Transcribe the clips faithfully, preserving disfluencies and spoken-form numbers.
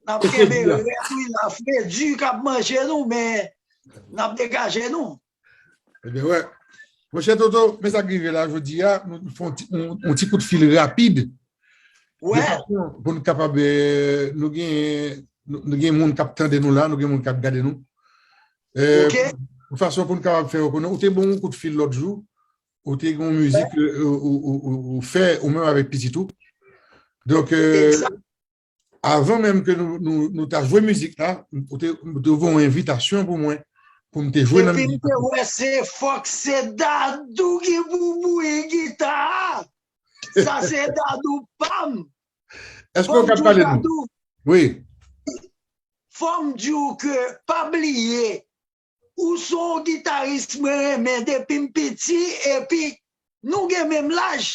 N ap kenbe rèd wi la, fredi k ap manje nou, men n ap degaje nou. Ebyen, wè. Monchè Toto, men sa k rive la jodi a, nou fè yon ti, yon, yon ti kout fil rapid. Wè. De fason pou nou kapab, eh, nou gen, nou, nou gen moun k ap tande nou la, nou gen moun k ap gade nou. Eh, yon fason pou nou kapab fè yo konnen, ou te ban yon kout fil lòt jou, ou te gen yon mizik, eh, ou, ou, ou, ou, ou fè, ou menm avèk pitit ou. Donk, eh, avan menm ke nou, nou, nou ta jwe mizik la, ou te, ou te voye yon envitasyon pou mwen, pou m te jwe nan mizik la. Epi m te wè se fòk se Dadou ki pou bouyi gita a. Sa se Dadou pa m. Èske w ka pale nou? Wi. Fò m di w ke pa bliye, ou se yon gitaris mwen renmen depi m piti, epi nou gen menm laj.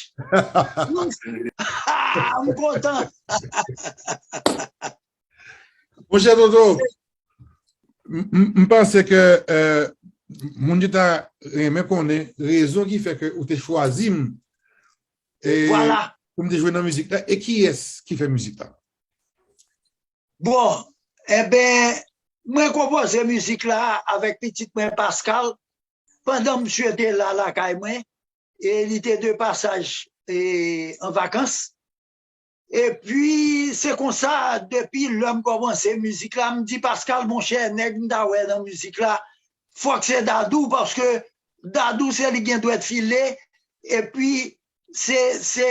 Nou, m kontan. Monchè Toto, m, m, m panse ke, eh, moun yo ta renmen konnen rezon ki fè ke ou te chwazi m, eh, pou m te jwe nan mizik la, e kiyès ki fè mizik la? Bon, enben, mwen konpoze mizik la avèk pitit mwen Pascal, pandan misye te la lakay mwen, e li te de pasaj, e, an vakans. Epi, se konsa, depi lè m kòmanse mizik la, m di Pascal, monchè, nèg m ta wè nan mizik la, fòk se Dadou, paske Dadou se li gen dwèt file, epi se, se,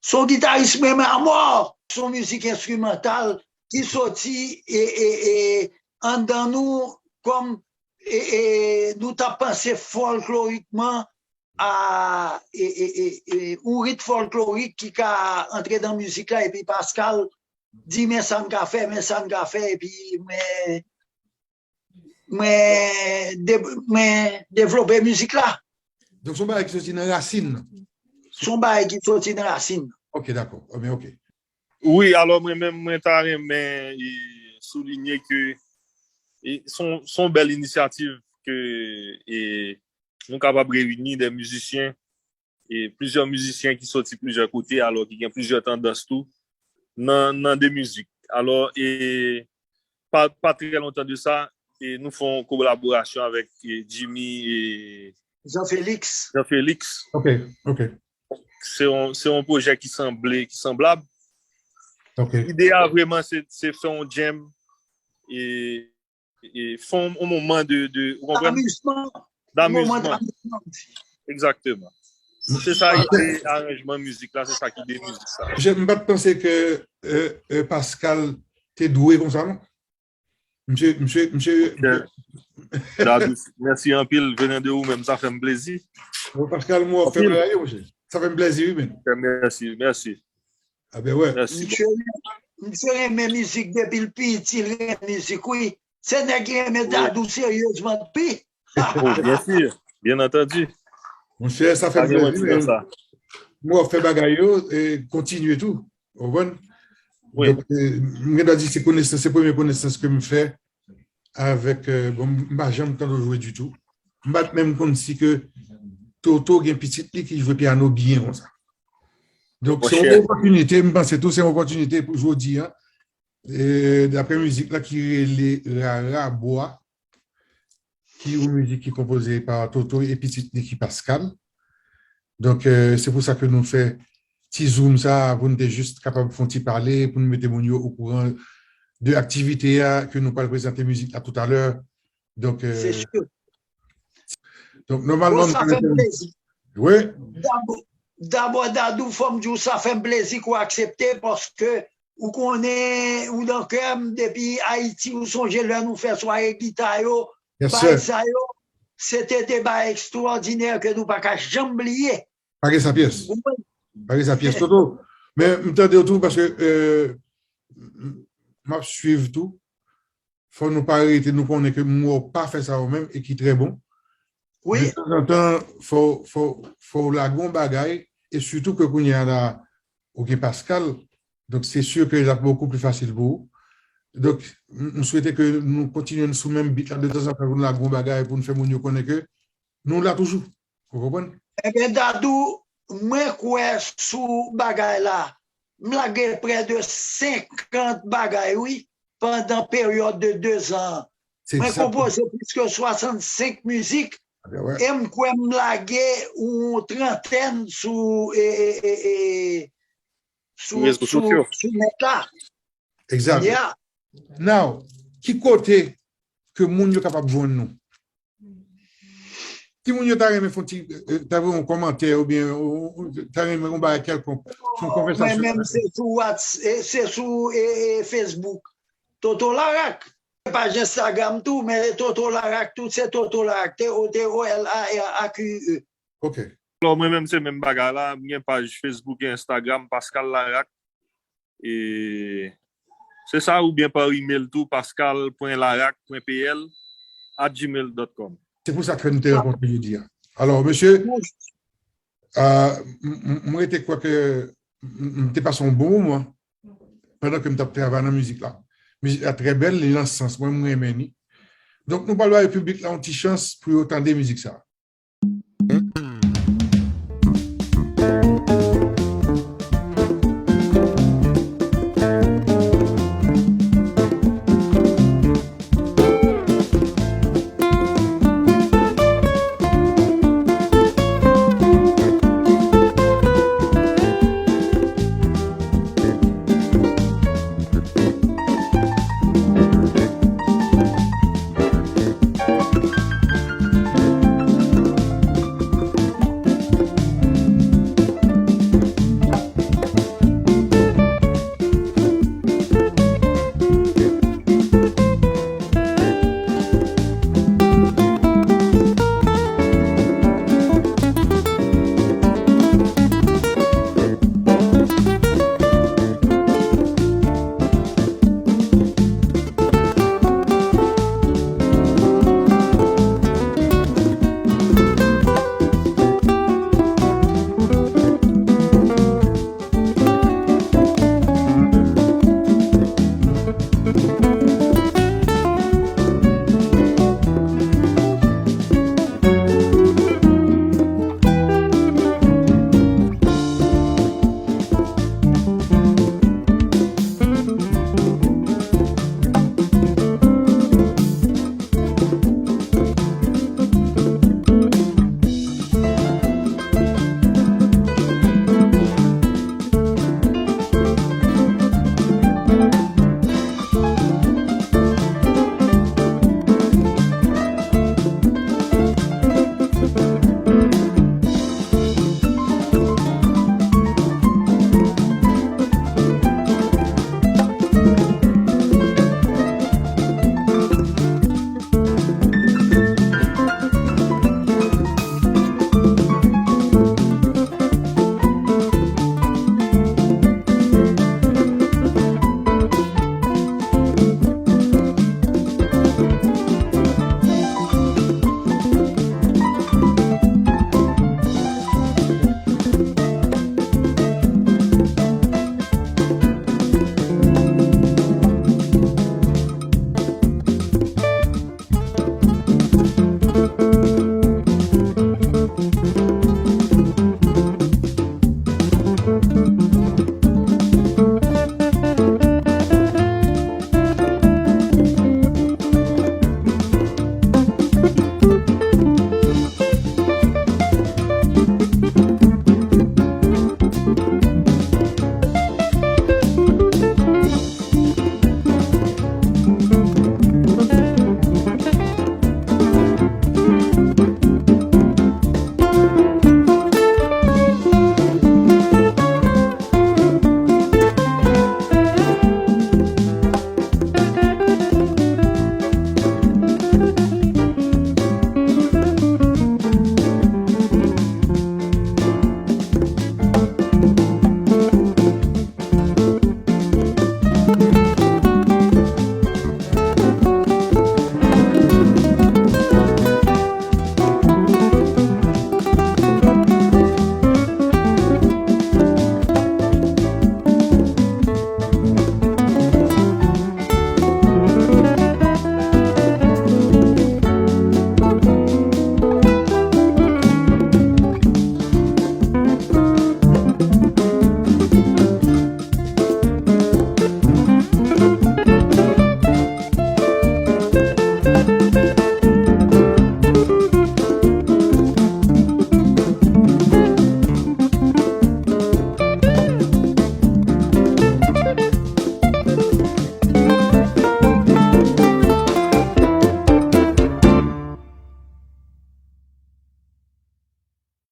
se yon gitaris mwen renmen amò. Se yon mizik enstrimantal ki soti e, e, e, anndan nou kòm e, e, nou t ap panse fòlklorikman a e, e, e, e, yon rit fòlklorik ki ka antre nan mizik la, epi Pascal di men sa n ka fè, men sa n ka fè, epi mwen, mwen, de, mwen devlope mizik la. Donk, se yon bagay ki soti nan rasin nan. Se yon bagay ki soti nan rasin nan. Ok, dakò. Ebyen, ok. Wi, alò, mwen menm, mwen ta renmen, e, soulinye ke, e, se yon, se yon bèl inisyativ ke, e, nou kapab reyini de mizisyen, e, plizyè mizisyen ki soti plizyè kote, alò ki gen plizyè tandans tou nan, nan de mizik. Alò, e, pa, pa trè lontan de sa, e, nou fè yon kolaborasyon avèk, e, Jimmy e Jean Félix. Jean Félix. Ok, ok. Se yon, se yon pwojè ki sanble, ki sanblab. Ok. Ide a vrèman se, se fè yon jam e, e fè yon, yon moman de, de, ou konprann? Damizman. Damizman. Moman damizman. Egzakteman. Se sa ki te aranjman mizik la, se sa ki de mizik sa. Je, m pa t panse ke, euh, euh, Pascal te dwe konsa, non? Msye, msye, msye. Ok. Dadou, mèsi anpil, venan de ou menm, sa fè m plezi. Bon, Pascal, mwen wè w fè bagay yo, msye. Sa fè m plezi, wi, men. Ok, mèsi, mèsi. A ben, wè. Mèsi. Msye, msye renmen mizik depi l piti, l renmen mizik, wi. Se nèg ki renmen Dadou seryezman, wi. Oh, byen si, byen antandi. Monchè, sa fè m plezi, men. Mwen wè w fè bagay yo, e kontinye tou. Ou konprann? Wi. Donk, e, m gen dwa di se konesans, se premye konesans ke m fè avèk, e, bon, m pa janm tande w jwe ditou. M pa t menm konn si ke Toto gen pitit li ki jwe pyano byen konsa. Donk, se yon opòtinite, m panse tou, se yon opòtinite pou jodi a. E, daprè mizik la ki rele Rara Bwa, ki yon mizik ki konpoze pa Toto e pitit li ki Pascal. Donk, e, se pou sa ke nou fè ti zoom sa a, pou nou te jis kapab fè yon ti pale, pou nou mete moun yo okouran de aktivite a, ke nou pral prezante mizik la toutalè. Donk, e, se si. Donk, nòmalman, bon, sa fè m plezi. Wi. Dabò, dabò, Dadou, fò m di w, sa fè m plezi ke w aksepte, paske ou konnen, ou nan kè m, depi Ayiti, ou sonje lè nou fè sware gita yo, bagay sa yo, se te de bagay ekstwòdinè ke nou pa ka janm bliye. Pa gen sa pyès. Ou konprann? Pa gen sa pyès. Toto, men m tande w tou, paske, e, m, m ap swiv tou. Fò nou pa rete, nou konnen ke m wè w pa fè sa ou menm, e ki trè bon. Wi. De tanzantan, fò, fò, fò w lage yon bagay, e sitou ke kounye a la, ou gen Pascal, donk se si ke l ap bokou pli fasil pou ou. Donk, m, m swete ke nou kontinye sou menm beat la, de tanzantan pou nou lage yon bagay, pou nou fè moun yo konnen ke nou la toujou. Ou konprann? Ebyen, Dadou, mwen kwè sou bagay la. m lage prè de senkant bagay, wi, pandan peryòd de dezan an. Mwen konpoze plis ke swasannsenk mizik, e m kwè m lage yon trantèn sou, e, e, e, e, sou, sou, sou nèt la. Exactly. Yeah. Now, ki kote ke moun yo kapab jwenn nou? Timoun yo ta renmen fè ti, ta voye yon kòmantè oubyen ta renmen yon bagay kèlkonk sou yon konvèsasyon. Mwen menm se sou WhatsApp, se sou e, e, Facebook. Toto Larak. Paj Instagram tou, men Toto Larak tou, se Toto Larak, T O T O L A R A Q U E. Ok. Alò, mwen menm se menm bagay la, m gen paj Facebook e Instagram, Pascal Larak. E se sa oubyen pa email tou, pascal pwen larak pwen p l at gmail dot com. Se pou sa ke nou te rankontre jodi a. Alò, mesye, mwen rete kwè ke m te pase yon bon moman pandan ke m t ap travay nan mizik la. Mizik la trè bèl, li nan sans mwen, mwen renmen li. Donk, nou pral bay piblik la yon ti chans pou yo tande mizik sa.